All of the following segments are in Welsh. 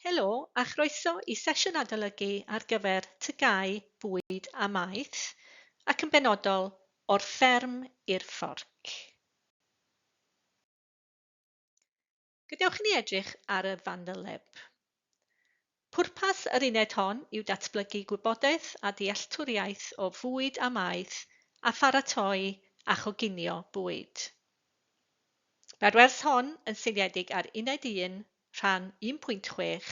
Helo a chroeso i sesiwn adolygu ar gyfer TGAU Bwyd a Maeth ac yn benodol O'r Fferm i'r Fforc. Gadewch i ni edrych ar y fanyleb. Pwrpas yr uned hon yw datblygu gwybodaeth a dealltwriaeth o fwyd a maeth a pharatoi a choginio bwyd. Mae'r wers hon yn seiliedig ar Uned 1, Rhan 1.6,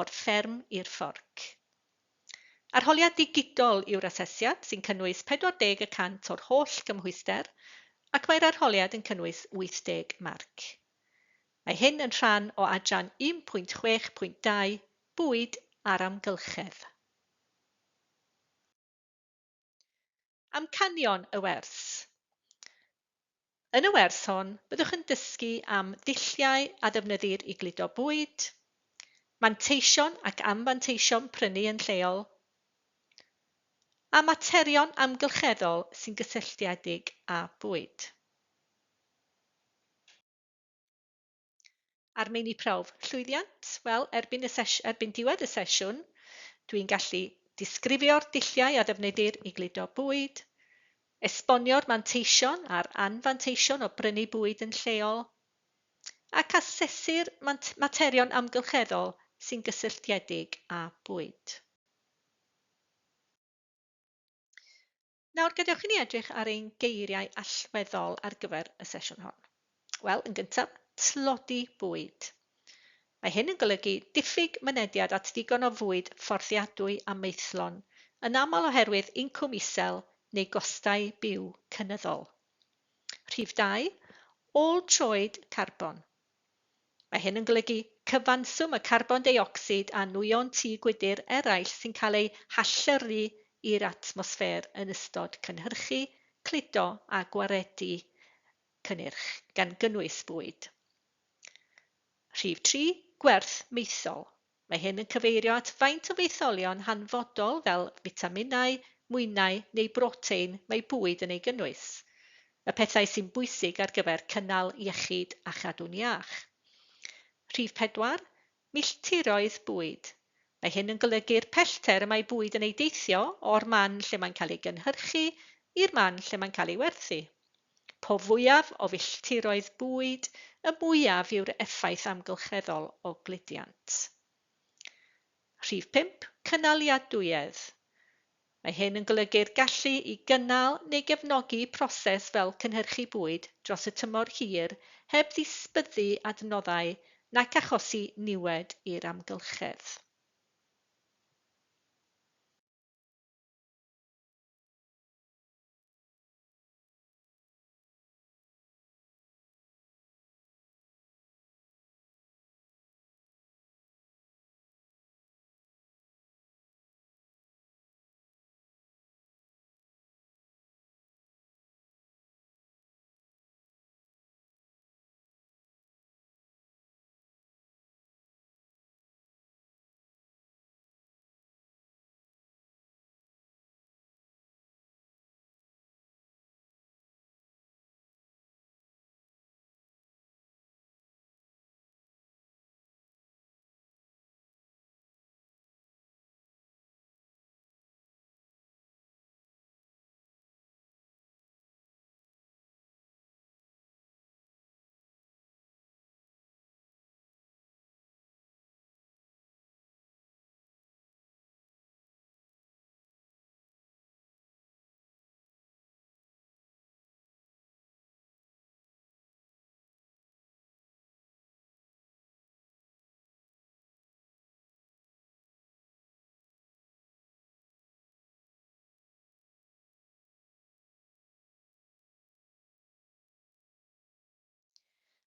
O'r Fferm i'r Fforc. Arholiad digidol yw'r asesiad, sy'n cynnwys 40 y cant o'r holl gymhwyster, ac mae'r arholiad yn cynnwys 80 marc. Mae hyn yn rhan o adran 1.6.2, Bwyd a'r Amgylchedd. Amcanion y wers. Yn y wers hon, byddwch yn dysgu am ddulliau a ddefnyddir i gludo bwyd, manteision ac anfanteision prynu yn lleol, a materion amgylcheddol sy'n gysylltiedig â bwyd. A'r meini prawf llwyddiant? Wel, erbyn, y erbyn diwedd y sesiwn, dwi'n gallu disgrifio'r dulliau a ddefnyddir i gludo bwyd, esbonio'r manteision a'r anfanteision o brynu bwyd yn lleol, ac asesu'r materion amgylcheddol sy'n gysylltiedig â bwyd. Nawr gadewch i ni edrych ar ein geiriau allweddol ar gyfer y sesiwn hon. Wel, yn gyntaf, tlodi bwyd. Mae hyn yn golygu diffyg mynediad at ddigon o fwyd fforddiadwy a maethlon, yn aml oherwydd incwm isel neu gostau byw cynyddol. Rhif 2, ôl troed carbon. Mae hyn yn golygu cyfanswm y carbon deuocsid a nwyon tŷ gwydr eraill sy'n cael eu hallyrru i'r atmosffer yn ystod cynhyrchu, cludo a gwaredu cynnyrch, gan gynnwys bwyd. Rhif 3, gwerth maethol. Mae hyn yn cyfeirio at faint o faetholion hanfodol fel fitaminau, mwynau neu brotein mae bwyd yn ei gynnwys, y pethau sy'n bwysig ar gyfer cynnal iechyd a chadw'n iach. Rhif 4, milltiroedd bwyd. Mae hyn yn golygu'r pellter y mae bwyd yn ei deithio o'r man lle mae'n cael ei gynhyrchu i'r man lle mae'n cael ei werthu. Po fwyaf o filltiroedd bwyd, y mwyaf yw'r effaith amgylcheddol o gludiant. Rhif 5, cynaliadwyedd. Mae hyn yn golygu'r gallu i gynnal neu gefnogi proses fel cynhyrchu bwyd dros y tymor hir heb ddisbyddu adnoddau nac achosi niwed i'r amgylchedd.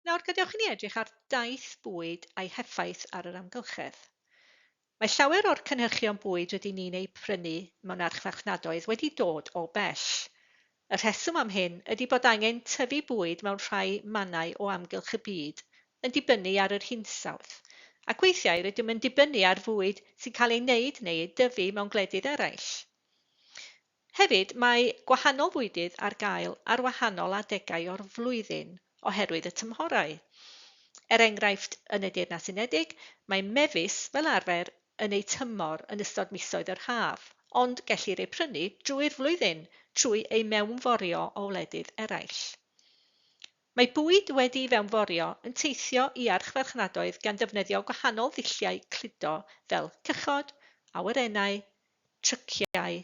Nawr gadewch i ni edrych ar daith bwyd a'i heffaith ar yr amgylchedd. Mae llawer o'r cynhyrchion bwyd rydyn ni'n eu prynu mewn archfarchnadoedd wedi dod o bell. Y rheswm am hyn ydy bod angen tyfu bwyd mewn rhai mannau o amgylch y byd yn dibynnu ar yr hinsawdd, ac weithiau rydym yn dibynnu ar fwyd sy'n cael ei wneud neu ei dyfu mewn gwledydd eraill. Hefyd, mae gwahanol fwydydd ar gael ar wahanol adegau o'r flwyddyn oherwydd y tymhorau. Er enghraifft, yn y Deyrnas Unedig, mae mefus fel arfer yn eu tymor yn ystod misoedd yr haf, ond gellir eu prynu drwy'r flwyddyn trwy eu mewnforio o wledydd eraill. Mae bwyd wedi'i fewnforio yn teithio i archfarchnadoedd gan ddefnyddio gwahanol ddulliau cludo fel cychod, awyrennau, tryciau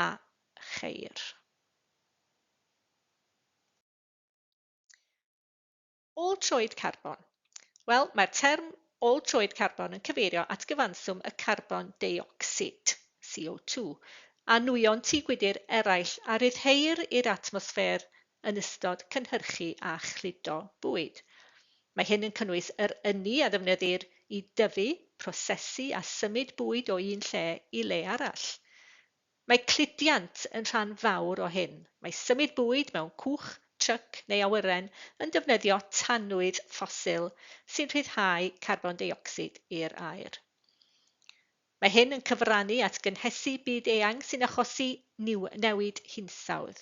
a cheir. Ôl troed carbon. Wel, mae'r term ôl troed carbon yn cyfeirio at gyfanswm y carbon deuocsid, CO2, a nwyon tŷ gwydr eraill a ryddheir i'r atmosffer yn ystod cynhyrchu a chludo bwyd. Mae hyn yn cynnwys yr ynni a ddefnyddir i dyfu, prosesu a symud bwyd o un lle i le arall. Mae cludiant yn rhan fawr o hyn. Mae symud bwyd mewn cwch, tryc neu awyren yn defnyddio tanwydd ffosil sy'n rhyddhau carbon deuocsid i'r aer. Mae hyn yn cyfrannu at gynhesu byd eang sy'n achosi newid hinsawdd.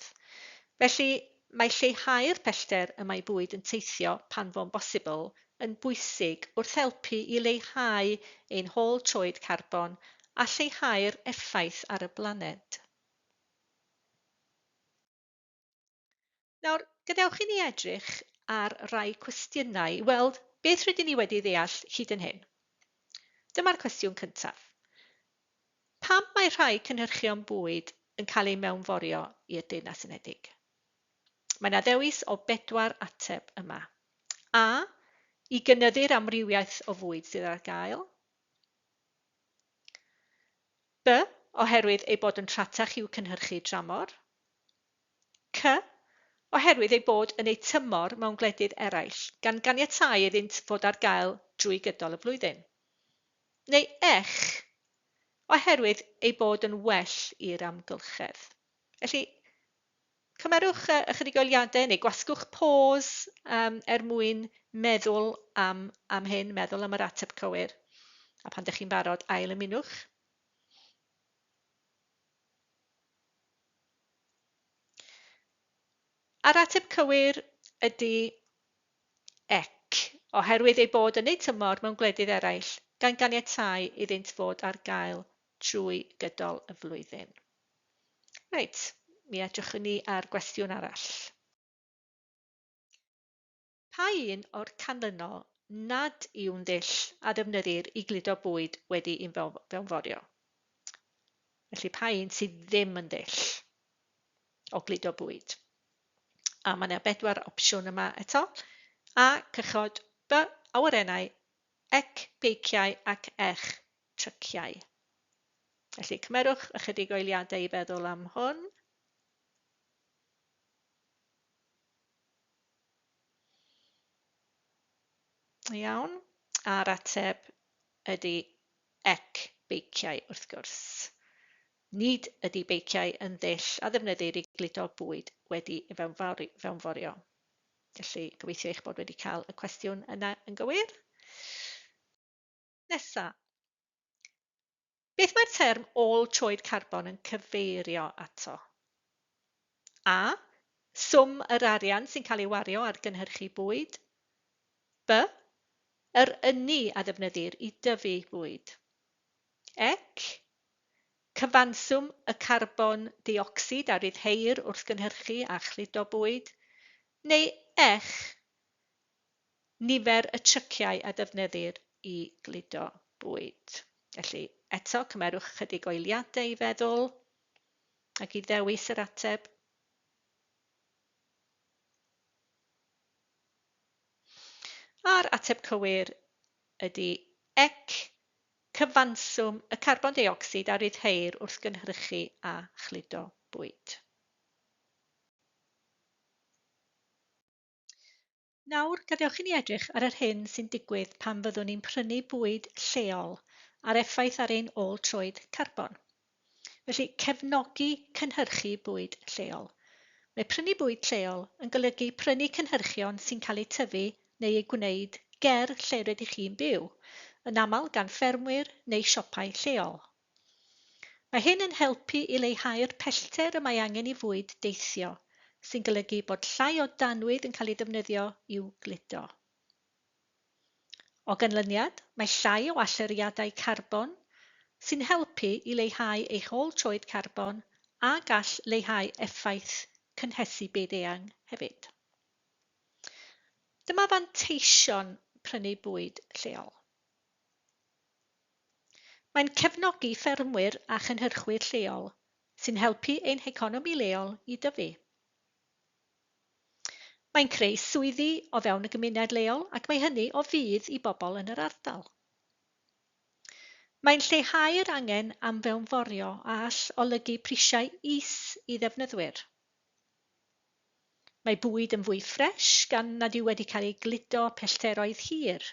Felly, mae lleihau'r pellter y mae bwyd yn teithio pan fo'n bosibl yn bwysig wrth helpu i leihau ein hôl troed carbon a lleihau'r effaith ar y blaned. Nawr, gadewch i ni edrych ar rai cwestiynau i weld beth rydyn ni wedi ddeall hyd yn hyn. Dyma'r cwestiwn cyntaf. Pam mae rhai cynhyrchion bwyd yn cael eu mewnforio i'r Deyrnas Unedig? Mae yna ddewis o bedwar ateb yma. A. I gynyddu'r amrywiaeth o fwyd sydd ar gael. B. Oherwydd ei bod yn rhatach i'w cynhyrchu dramor. C. Oherwydd ei bod yn eu tymor mewn gwledydd eraill, gan ganiatáu iddynt fod ar gael drwy gydol y flwyddyn. Neu Ech. Oherwydd ei bod yn well i'r amgylchedd. Felly, cymerwch ychydig o eiliadau neu gwasgwch pause er mwyn meddwl am, am hyn, meddwl am yr ateb cywir. A pan ydych chi'n barod, ail ymunwch. A'r ateb cywir ydy ec, oherwydd ei bod yn eu tymor mewn gwledydd eraill, gan ganiatáu iddynt fod ar gael trwy gydol y flwyddyn. Reit, mi edrychwn ni ar gwestiwn arall. Pa un o'r canlynol nad yw'n ddull a ddefnyddir i gludo bwyd wedi ei fewnforio? Felly, pa un sydd ddim yn ddull o gludo bwyd? A mae yna bedwar opsiwn yma eto. A, cychod, B, awyrennau, C, beiciau ac Ech, tryciau. Felly cymerwch ychydig o eiliadau i feddwl am hwn. Iawn, a'r ateb ydy ec beiciau wrth gwrs. Nid ydy beiciau yn ddull a ddefnyddir i gludo bwyd wedi ei fewnforio. Felly, gobeithio eich bod wedi cael y cwestiwn yna yn gywir. Nesa. Beth mae'r term ôl troed carbon yn cyfeirio ato? A. Swm yr arian sy'n cael ei wario ar gynhyrchu bwyd. B. Yr ynni a ddefnyddir i dyfu bwyd. Ec. Cyfanswm y carbon deuocsid a ryddheir wrth gynhyrchu a chludo bwyd. Neu Ech. Nifer y tryciau a ddefnyddir i gludo bwyd. Felly, eto, cymerwch ychydig o eiliadau i feddwl ac i ddewis yr ateb. A'r ateb cywir ydy ec, cyfanswm y carbon deuocsid a ryddheir wrth gynhyrchu a chludo bwyd. Nawr, gadewch i ni edrych ar yr hyn sy'n digwydd pan fyddwn ni'n prynu bwyd lleol a'r effaith ar ein ôl troed carbon. Felly, cefnogi cynhyrchu bwyd lleol. Mae prynu bwyd lleol yn golygu prynu cynhyrchion sy'n cael eu tyfu neu eu gwneud ger lle rydych chi'n byw, yn aml gan ffermwyr neu siopau lleol. Mae hyn yn helpu i leihau'r pellter y mae angen i fwyd deithio, sy'n golygu bod llai o danwydd yn cael ei ddefnyddio i'w gludo. O ganlyniad, mae llai o allyriadau carbon, sy'n helpu i leihau eich ôl troed carbon a gall leihau effaith cynhesu byd-eang hefyd. Dyma fanteision prynu bwyd lleol. Mae'n cefnogi ffermwyr a chynhyrchwyr lleol, sy'n helpu ein heconomi leol i dyfu. Mae'n creu swyddi o fewn y gymuned leol ac mae hynny o fudd i bobl yn yr ardal. Mae'n lleihau'r angen am fewnforio a all olygu prisiau is i ddefnyddwyr. Mae bwyd yn fwy ffres gan nad yw wedi cael ei gludo pellteroedd hir.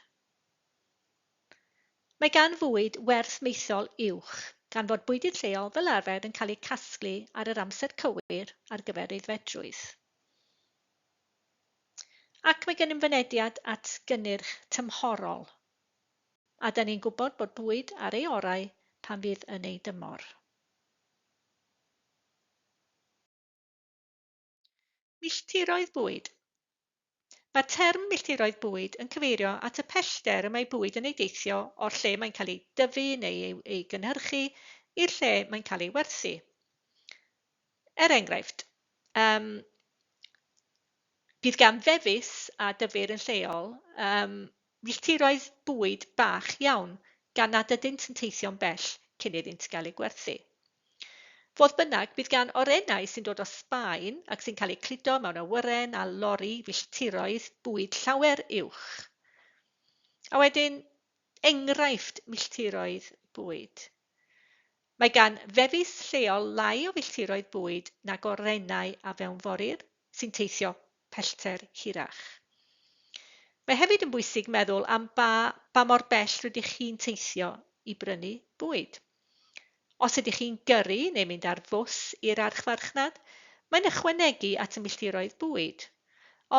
Mae gan fwyd werth maethol uwch gan fod bwydydd lleol fel arfer yn cael eu casglu ar yr amser cywir ar gyfer aeddfedrwydd. Ac mae gennym fynediad at gynnyrch tymhorol, a da ni'n gwybod bod bwyd ar ei orau pan fydd yn ei dymor. Milltiroedd bwyd. Mae'r term milltiroedd bwyd yn cyfeirio at y pellter y mae bwyd yn ei deithio o'r lle mae'n cael ei dyfu neu ei, ei gynhyrchu i'r lle mae'n cael ei werthu. Er enghraifft, um, bydd gan fefus a dyfir yn lleol um, milltiroedd bwyd bach iawn gan nad ydynt yn teithio'n bell cyn iddynt gael eu gwerthu. Fodd bynnag, bydd gan orennau sy'n dod o Sbaen ac sy'n cael eu cludo mewn awyren a lori filltiroedd bwyd llawer uwch. A wedyn, enghraifft milltiroedd bwyd. Mae gan fefus lleol lai o filltiroedd bwyd nag orennau a fewnforir sy'n teithio pellter hirach. Mae hefyd yn bwysig meddwl am ba, ba mor bell rydych chi'n teithio i brynu bwyd. Os ydych chi'n gyrru neu mynd ar fws i'r archfarchnad, mae'n ychwanegu at y milltiroedd bwyd.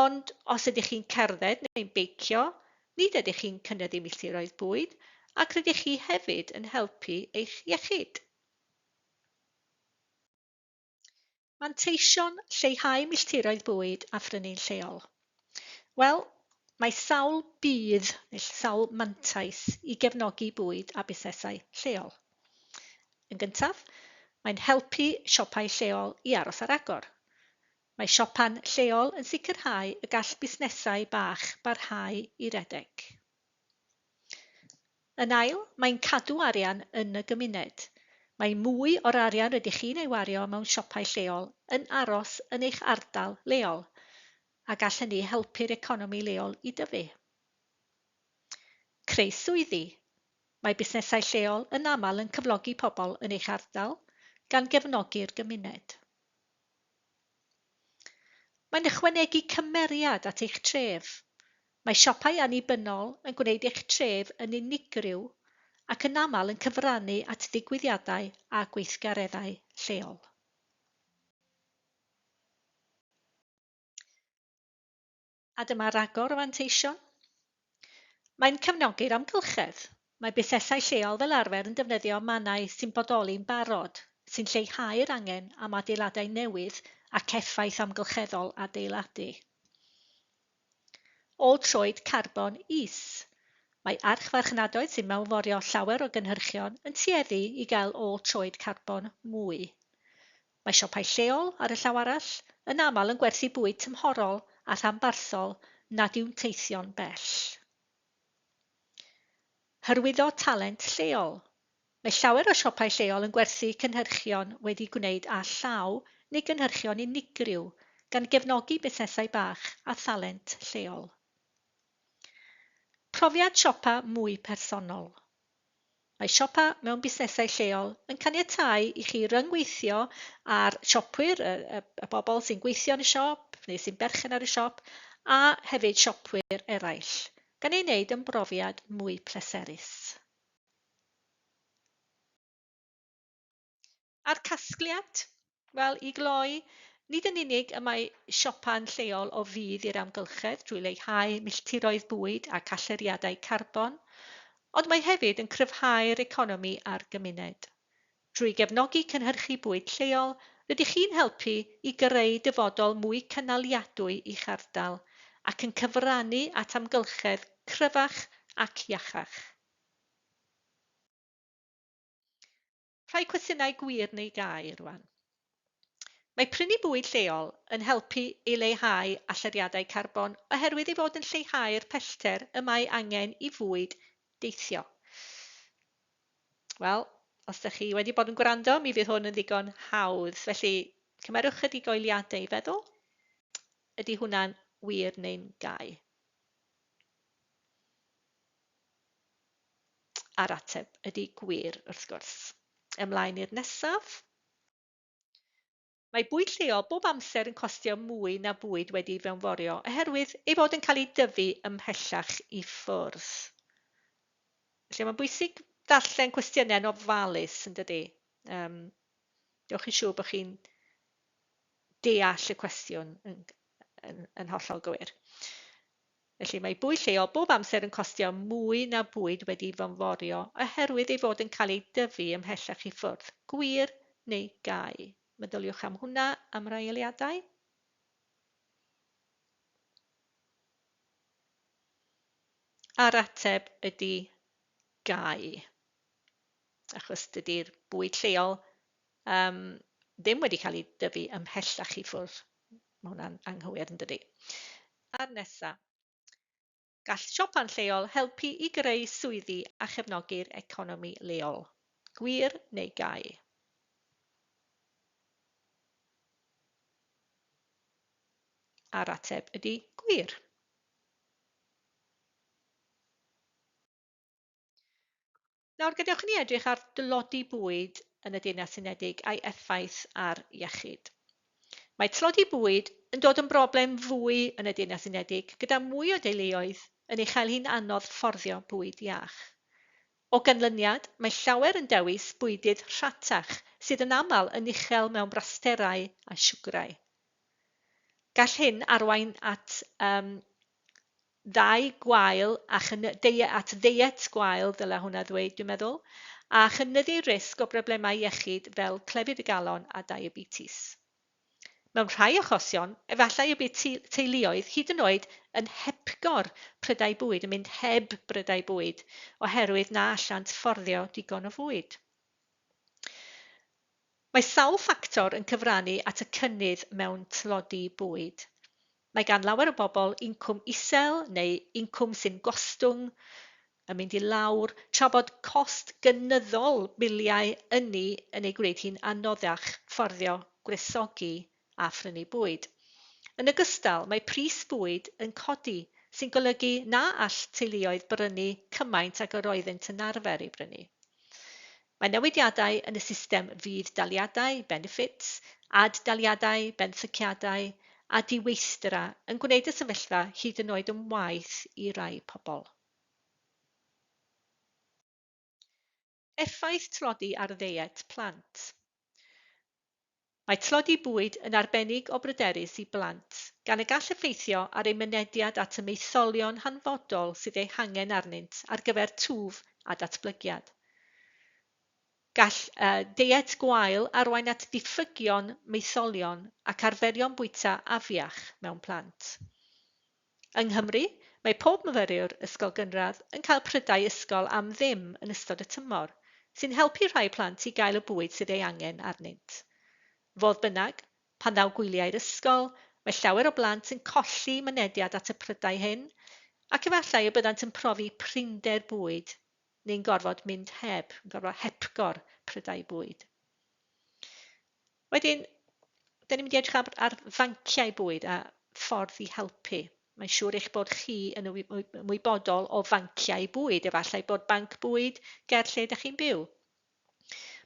Ond os ydych chi'n cerdded neu'n beicio, nid ydych chi'n cynyddu milltiroedd bwyd ac rydych chi hefyd yn helpu eich iechyd. Manteision lleihau milltiroedd bwyd a phrynu'n lleol. Wel, mae sawl budd neu sawl mantais i gefnogi bwyd a busnesau lleol. Yn gyntaf, mae'n helpu siopau lleol i aros ar agor. Mae siopa'n lleol yn sicrhau y gall busnesau bach barhau i redeg. Yn ail, mae'n cadw arian yn y gymuned. Mae mwy o'r arian rydych chi'n ei wario mewn siopau lleol yn aros yn eich ardal leol, a gall hynny helpu'r economi leol i dyfu. Creu swyddi. Mae busnesau lleol yn aml yn cyflogi pobl yn eich ardal, gan gefnogi'r gymuned. Mae'n ychwanegu cymeriad at eich tref. Mae siopau annibynnol yn gwneud eich tref yn unigryw ac yn aml yn cyfrannu at ddigwyddiadau a gweithgareddau lleol. A dyma ragor o fanteision. Mae'n cefnogi'r amgylchedd. Mae busnesau lleol fel arfer yn defnyddio mannau sy'n bodoli'n barod, sy'n lleihau'r angen am adeiladau newydd ac effaith amgylcheddol adeiladu. Ôl troed carbon is. Mae archfarchnadoedd sy'n mewnforio llawer o gynhyrchion yn tueddu i gael ôl troed carbon mwy. Mae siopau lleol, ar y llaw arall, yn aml yn gwerthu bwyd tymhorol a rhanbarthol nad yw'n teithio'n bell. Hyrwyddo talent lleol. Mae llawer o siopau lleol yn gwerthu cynhyrchion wedi gwneud â llaw neu gynhyrchion unigryw, gan gefnogi busnesau bach a thalent lleol. Profiad siopa mwy personol. Mae siopa mewn busnesau lleol yn caniatáu i chi ryngweithio â'r siopwyr, y, y, y bobl sy'n gweithio yn y siop neu sy'n berchen ar y siop, a hefyd siopwyr eraill, gan ei wneud yn brofiad mwy pleserus. A'r casgliad? Wel, i gloi, nid yn unig y mae siopa'n lleol o fudd i'r amgylchedd drwy leihau milltiroedd bwyd ac allyriadau carbon, ond mae hefyd yn cryfhau'r economi a'r gymuned. Drwy gefnogi cynhyrchu bwyd lleol, rydych chi'n helpu i greu dyfodol mwy cynaliadwy i'ch ardal ac yn cyfrannu at amgylchedd cryfach ac iachach. Rhai cwestiynau gwir neu gau rwan. Mae prynu bwyd lleol yn helpu i leihau allyriadau carbon oherwydd ei fod yn lleihau'r pellter y mae angen i fwyd deithio. Wel, os ydych chi wedi bod yn gwrando, mi fydd hwn yn ddigon hawdd. Felly, cymerwch chydig o eiliadau i feddwl. Ydy hwnna'n wir neu'n gau? A'r ateb ydy gwir, wrth gwrs. Ymlaen i'r nesaf. Mae bwyd lleol bob amser yn costio mwy na bwyd wedi'i fewnforio oherwydd ei fod yn cael ei dyfu ymhellach i ffwrdd. Felly mae'n bwysig darllen cwestiynau'n ofalus, yn dydy? Um, dewch yn siŵr bod chi'n deall y cwestiwn yn, yn, yn hollol gywir. Felly mae bwyd lleol bob amser yn costio mwy na bwyd wedi'i fewnforio oherwydd ei fod yn cael ei dyfu ymhellach i ffwrdd, gwir neu gau. Meddyliwch am hwnna am rai eiliadau. A'r ateb ydy gau, achos dydy'r bwyd lleol um, ddim wedi cael ei dyfu ymhellach i ffwrdd. Mae hwnna'n anghywir yn dydy. A'r nesa. Gall siopa'n lleol helpu i greu swyddi a chefnogi'r economi leol. Gwir neu gau? A'r ateb ydy gwir. Nawr gadewch i ni edrych ar dlodi bwyd yn y Deyrnas Unedig a'i effaith ar iechyd. Mae tlodi bwyd yn dod yn broblem fwy yn y Deyrnas Unedig gyda mwy o deuluoedd yn ei chael hi'n anodd fforddio bwyd iach. O ganlyniad, mae llawer yn dewis bwydydd rhatach sydd yn aml yn uchel mewn brasterau a siwgrau. Gall hyn arwain at um, ddau gwael a at ddeiet gwael, dylai hwnna ddweud, dwi'n meddwl, a chynyddu risg o broblemau iechyd fel clefyd y galon a diabetes. Mewn rhai achosion, efallai y bydd teuluoedd hyd yn oed yn hepgor prydau bwyd, yn mynd heb brydau bwyd, oherwydd na allant fforddio digon o fwyd. Mae sawl ffactor yn cyfrannu at y cynnydd mewn tlodi bwyd. Mae gan lawer o bobl incwm isel neu incwm sy'n gostwng, yn mynd i lawr, tra bod cost gynyddol biliau ynni yn ei gwneud hi'n anoddach fforddio gwresogi a phrynu bwyd. Yn ogystal, mae pris bwyd yn codi, sy'n golygu na all teuluoedd brynu cymaint ag yr oeddynt yn arfer ei brynu. Mae newidiadau yn y system fudd-daliadau, benefits, ad-daliadau, benthyciadau, a diweithdra yn gwneud y sefyllfa hyd yn oed yn waeth i rai pobl. Effaith tlodi ar ddeiet plant. Mae tlodi bwyd yn arbennig o bryderus i blant, gan y gall effeithio ar eu mynediad at y maetholion hanfodol sydd eu hangen arnynt ar gyfer twf a datblygiad. Gall deiet gwael arwain at ddiffygion maetholion ac arferion bwyta afiach mewn plant. Yng Nghymru, mae pob myfyriwr ysgol gynradd yn cael prydau ysgol am ddim yn ystod y tymor, sy'n helpu rhai plant i gael y bwyd sydd ei angen arnynt. Fodd bynnag, pan ddaw gwyliau'r ysgol, mae llawer o blant yn colli mynediad at y prydau hyn, ac efallai y byddant yn profi prinder bwyd neu'n gorfod mynd heb, yn gorfod hepgor prydau bwyd. Wedyn, da ni'n mynd i edrych ar, ar fanciau bwyd a ffordd i helpu. Mae'n siŵr eich bod chi yn ymwybodol o fanciau bwyd, efallai bod banc bwyd ger lle ydych chi'n byw.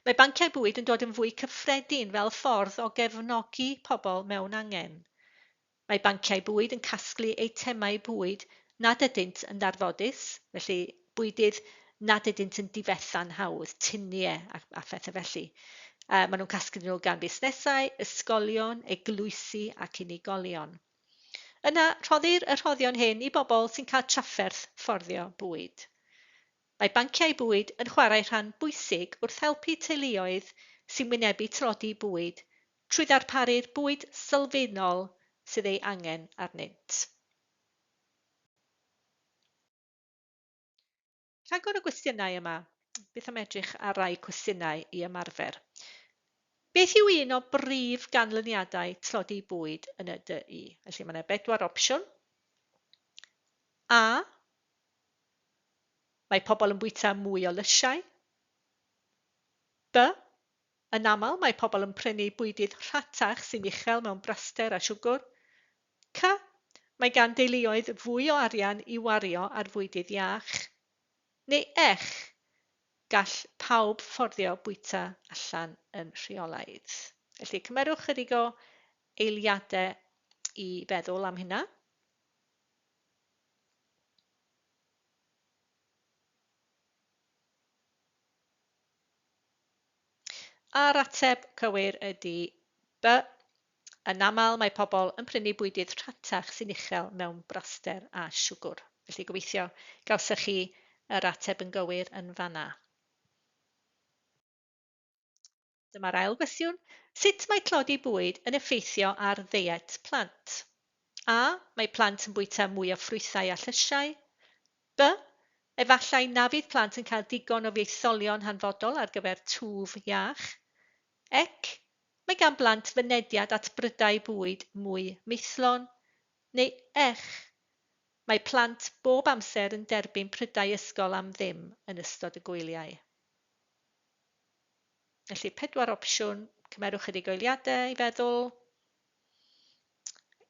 Mae banciau bwyd yn dod yn fwy cyffredin fel ffordd o gefnogi pobl mewn angen. Mae banciau bwyd yn casglu eitemau bwyd nad ydynt yn ddarfodus, felly bwydydd nad ydynt yn difetha'n hawdd, tuniau a, a phethau felly. Maen nhw'n casglu nhw gan busnesau, ysgolion, eglwysi ac unigolion. Yna, rhoddir y rhoddion hyn i bobl sy'n cael trafferth fforddio bwyd. Mae banciau bwyd yn chwarae rhan bwysig wrth helpu teuluoedd sy'n wynebu tlodi bwyd trwy ddarparu'r bwyd sylfaenol sydd ei angen arnynt. Rhagor o gwestiynau yma. Beth am edrych ar rai cwestiynau i ymarfer? Beth yw un o brif ganlyniadau tlodi bwyd yn y DU? Felly mae yna bedwar opsiwn. A. Mae pobl yn bwyta mwy o lysiau. B. Yn aml mae pobl yn prynu bwydydd rhatach sy'n uchel mewn braster a siwgr. C. Mae gan deuluoedd fwy o arian i wario ar fwydydd iach. Neu Ech, gall pawb fforddio bwyta allan yn rheolaidd. Felly cymerwch chydig o eiliadau i feddwl am hynna. A'r ateb cywir ydy B. Yn aml mae pobl yn prynu bwydydd rhatach sy'n uchel mewn braster a siwgr. Felly gobeithio gawsoch chi yr ateb yn gywir yn fanna. Dyma'r ail gwestiwn. Sut mae tlodi bwyd yn effeithio ar ddeiet plant? A. Mae plant yn bwyta mwy o ffrwythau a llysiau. B. Efallai na fydd plant yn cael digon o faetholion hanfodol ar gyfer twf iach. Ec. Mae gan blant fynediad at brydau bwyd mwy maethlon. Neu Ech. Mae plant bob amser yn derbyn prydau ysgol am ddim yn ystod y gwyliau. Felly, pedwar opsiwn, cymerwch chydig o eiliadau i feddwl.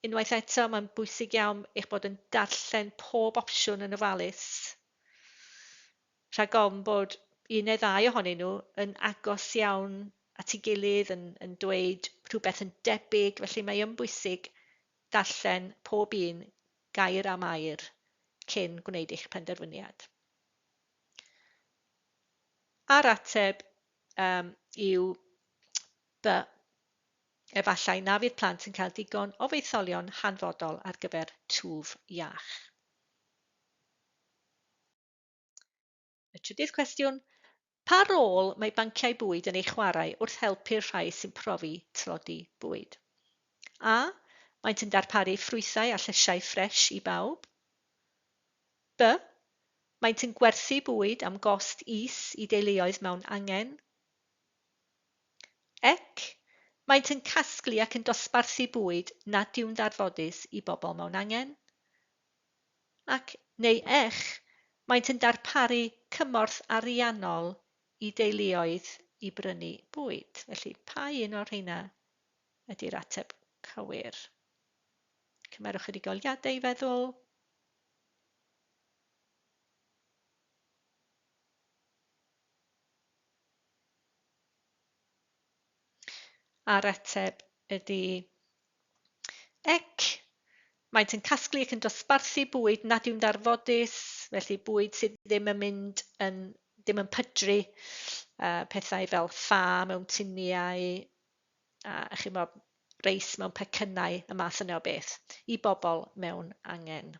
Unwaith eto, mae'n bwysig iawn eich bod yn darllen pob opsiwn yn ofalus. Rhag ofn bod un neu ddau ohonyn nhw yn agos iawn at ei gilydd, yn, yn dweud rhywbeth yn debyg, felly mae yn bwysig darllen pob un gair am air cyn gwneud eich penderfyniad. A'r ateb um, yw B. Efallai na fydd plant yn cael digon o faetholion hanfodol ar gyfer twf iach. Y trydydd cwestiwn, pa rôl mae banciau bwyd yn ei chwarae wrth helpu'r rhai sy'n profi tlodi bwyd? A. Maent yn darparu ffrwythau a llysiau ffres i bawb. B. Maent yn gwerthu bwyd am gost is i deuluoedd mewn angen. Ec, maent yn casglu ac yn dosbarthu bwyd nad yw'n ddarfodus i bobl mewn angen. Ac, neu ech, maent yn darparu cymorth ariannol i deuluoedd i brynu bwyd. Felly, pa un o'r rheina ydy'r ateb cywir? Cymerwch chydig o eiliadau i feddwl. A'r ateb ydy ec. Maent yn casglu ac yn dosbarthu bwyd nad yw'n ddarfodus, felly bwyd sydd ddim yn mynd yn, ddim yn pydru, pethau fel ffa mewn tuniau, a chi'n reis mewn pecynnau, y math yna o beth, i bobl mewn angen.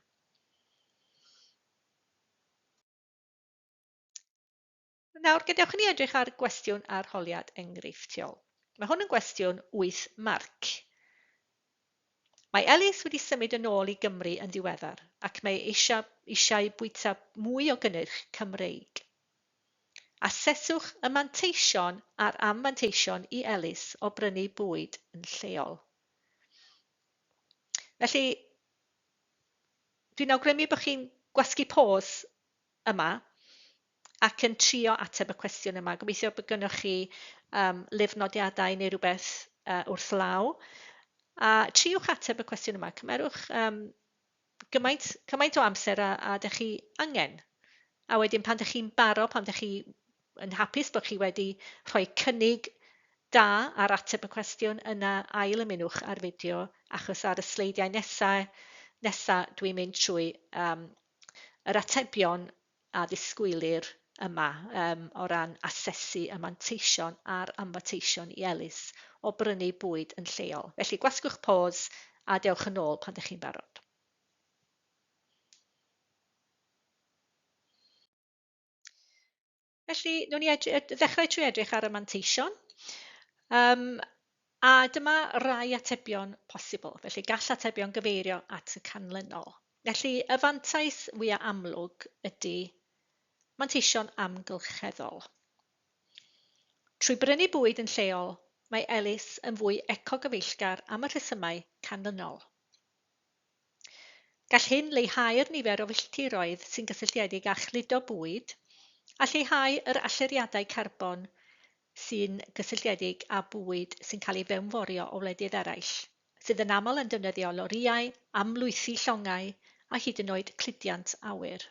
Nawr, gadewch i ni edrych ar gwestiwn arholiad enghreifftiol. Mae hwn yn gwestiwn 8 marc. Mae Elis wedi symud yn ôl i Gymru yn ddiweddar ac mae eisiau, eisiau bwyta mwy o gynnyrch Cymreig. Aseswch y manteision a'r anfanteision i Elis o brynu bwyd yn lleol. Felly, dwi'n awgrymu bod chi'n gwasgu pause yma ac yn trio ateb y cwestiwn yma. Gobeithio bod gynnwch chi um, lyfr nodiadau neu rhywbeth wrth law. A triwch ateb y cwestiwn yma. Cymerwch um, gymaint, cymaint o amser a, a dych chi angen. A wedyn pan dych chi'n barod, pan dych chi yn hapus bod chi wedi rhoi cynnig da ar ateb y cwestiwn, yna ail ymunwch ar fideo, achos ar y sleidiau nesaf nesa dwi'n mynd trwy um, yr atebion a ddisgwylir yma um, o ran asesu y manteision a'r anfanteision i Elis o brynu bwyd yn lleol. Felly gwasgwch pause a dewch yn ôl pan ydych chi'n barod. Felly, wnawn ni ddechrau trwy edrych ar y manteision. Um, a dyma rai atebion posibl. Felly, gall atebion gyfeirio at y canlynol. Felly, y fantais fwyaf amlwg ydy manteision amgylcheddol. Trwy brynu bwyd yn lleol, mae Elis yn fwy ecogyfeillgar am y rhesymau canlynol. Gall hyn leihau'r nifer o filltiroedd sy'n gysylltiedig â chludo bwyd a lleihau yr allyriadau carbon sy'n gysylltiedig â bwyd sy'n cael ei fewnforio o wledydd eraill, sydd yn aml yn defnyddio lorïau, amlwythi llongau a hyd yn oed cludiant awyr.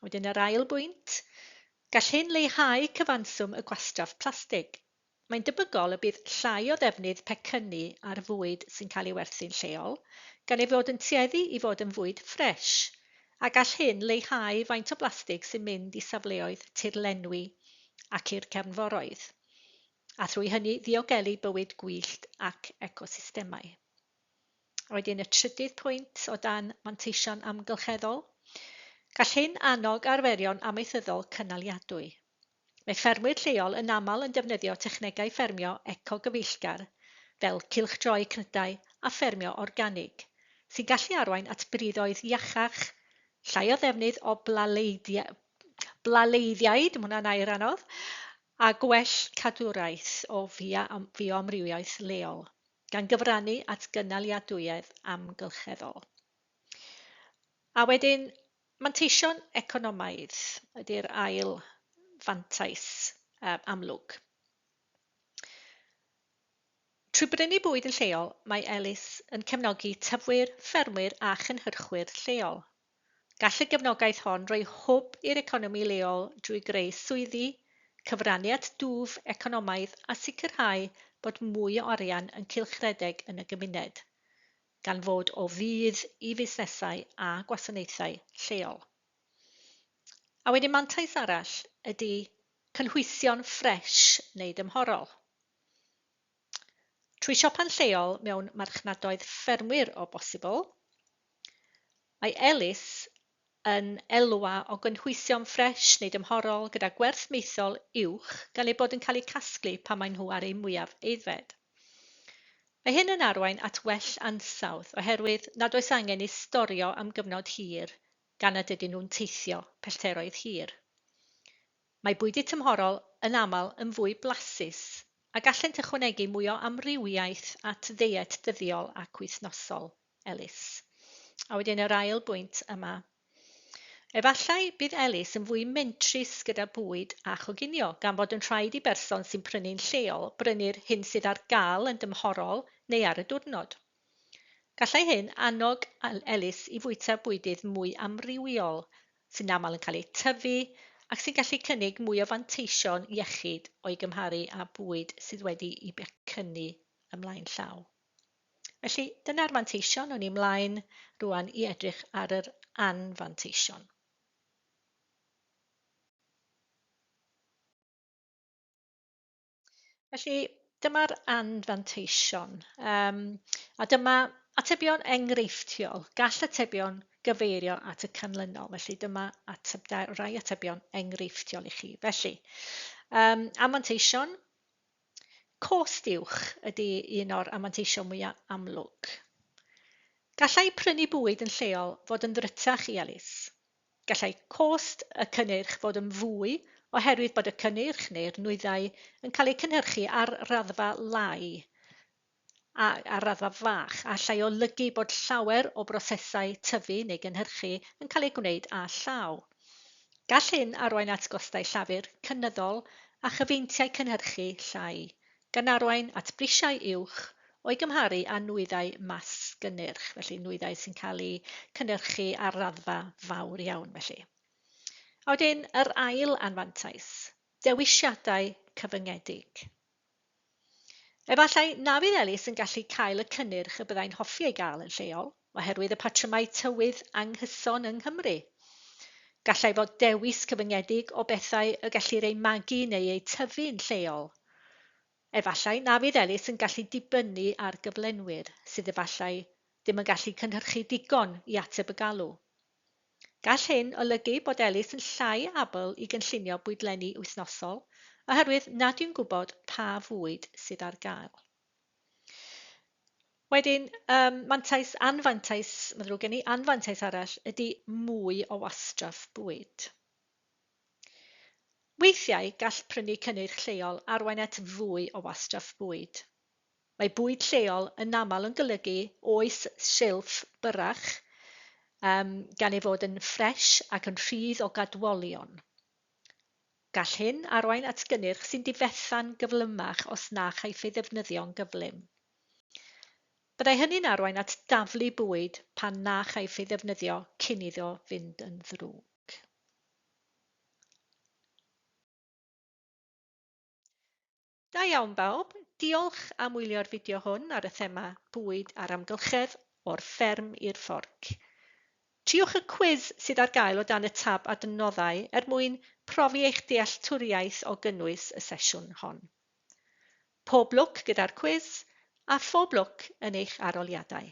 Wedyn yr ail bwynt, gall hyn leihau cyfanswm y gwastraff plastig. Mae'n debygol y bydd llai o ddefnydd pecynnu ar fwyd sy'n cael ei werthu'n lleol, gan ei fod yn tueddu i fod yn fwyd ffres, a gall hyn leihau faint o blastig sy'n mynd i safleoedd tirlenwi ac i'r cefnforoedd, a thrwy hynny ddiogelu bywyd gwyllt ac ecosystemau. A wedyn y trydydd pwynt o dan manteision amgylcheddol, gall hyn annog arferion amaethyddol cynaliadwy. Mae ffermwyr lleol yn aml yn defnyddio technegau ffermio ecogyfeillgar fel cylchdroi cnydau a ffermio organig, sy'n gallu arwain at briddoedd iachach, llai o ddefnydd o blaleiddiaid, mae hwnna'n air anodd, a gwell cadwraeth o fioamrywiaeth leol, gan gyfrannu at gynaliadwyedd amgylcheddol. A wedyn, manteision economaidd ydy'r ail fantais amlwg. Trwy brynu bwyd yn lleol, mae Elis yn cefnogi tyfwyr, ffermwyr a chynhyrchwyr lleol. Gall y gefnogaeth hon roi hwb i'r economi leol drwy greu swyddi, cyfrannu at dwf economaidd a sicrhau bod mwy o arian yn cylchredeg yn y gymuned, gan fod o fudd i fusnesau a gwasanaethau lleol. A wedyn mantais arall ydy cynhwysion ffres neu dymhorol. Trwy siopa'n lleol mewn marchnadoedd ffermwyr o bosibl, mae Elis yn elwa o gynhwysion ffres neu dymhorol gyda gwerth maethol uwch gan eu bod yn cael eu casglu pan maen nhw ar eu mwyaf aeddfed. Mae hyn yn arwain at well ansawdd oherwydd nad oes angen eu storio am gyfnod hir gan nad ydyn nhw'n teithio pellteroedd hir. Mae bwydydd tymhorol yn aml yn fwy blasus a gallent ychwanegu mwy o amrywiaeth at ddeiet dyddiol ac wythnosol Elis. A wedyn yr ail bwynt yma. Efallai bydd Elis yn fwy mentrus gyda bwyd a choginio, gan fod yn rhaid i berson sy'n prynu'n lleol brynu'r hyn sydd ar gael yn dymhorol neu ar y diwrnod. Gallai hyn annog Elis i fwyta bwydydd mwy amrywiol, sy'n aml yn cael eu tyfu ac sy'n gallu cynnig mwy o fanteision iechyd o'i gymharu â bwyd sydd wedi'i becynnu ymlaen llaw. Felly, dyna'r manteision. O'n i mlaen rwan i edrych ar yr anfanteision. Felly, dyma'r anfanteision. A dyma atebion enghreifftiol. Gall atebion gyfeirio at y canlynol. Felly, dyma rai atebion enghreifftiol i chi. Felly, anfanteision, cost uwch ydy un o'r anfanteision mwyaf amlwg. Gallai prynu bwyd yn lleol fod yn ddrytach i Elis. Gallai cost y cynnyrch fod yn fwy oherwydd bod y cynnyrch neu'r nwyddau yn cael eu cynhyrchu ar raddfa lai, a ar raddfa fach, a allai olygu bod llawer o brosesau tyfu neu gynhyrchu yn cael eu gwneud â llaw. Gall hyn arwain at gostau llafur cynyddol a chyfeintiau cynhyrchu llai, gan arwain at brisiau uwch o'i gymharu â nwyddau masgynnyrch, felly nwyddau sy'n cael eu cynhyrchu ar raddfa fawr iawn felly. A wedyn yr ail anfantais, dewisiadau cyfyngedig. Efallai na fydd Elis yn gallu cael y cynnyrch y byddai'n hoffi ei gael yn lleol, oherwydd y patrymau tywydd anghyson yng Nghymru. Gallai fod dewis cyfyngedig o bethau y gellir eu magu neu eu tyfu'n lleol. Efallai na fydd Elis yn gallu dibynnu ar gyflenwyr sydd efallai ddim yn gallu cynhyrchu digon i ateb y galw. Gall hyn olygu bod Elis yn llai abl i gynllunio bwydlenni wythnosol oherwydd nad yw'n gwybod pa fwyd sydd ar gael. Wedyn, mantais, anfantais, mae'n ddrwg gen i, anfantais arall ydy mwy o wastraff bwyd. Weithiau, gall prynu cynnyrch lleol arwain at fwy o wastraff bwyd. Mae bwyd lleol yn aml yn golygu oes silff byrrach, gan ei fod yn ffres ac yn rhydd o gadwolion. Gall hyn arwain at gynnyrch sy'n difetha'n gyflymach os na chaiff ei ddefnyddio'n gyflym. Byddai hynny'n arwain at daflu bwyd pan na chaiff ei ddefnyddio cyn iddo fynd yn ddrwg. Da iawn bawb, diolch am wylio'r fideo hwn ar y thema bwyd a'r amgylchedd o'r fferm i'r fforc. Triwch y cwis sydd ar gael o dan y tab adnoddau er mwyn profi eich dealltwriaeth o gynnwys y sesiwn hon. Pob lwc gyda'r cwis a phob lwc yn eich arholiadau.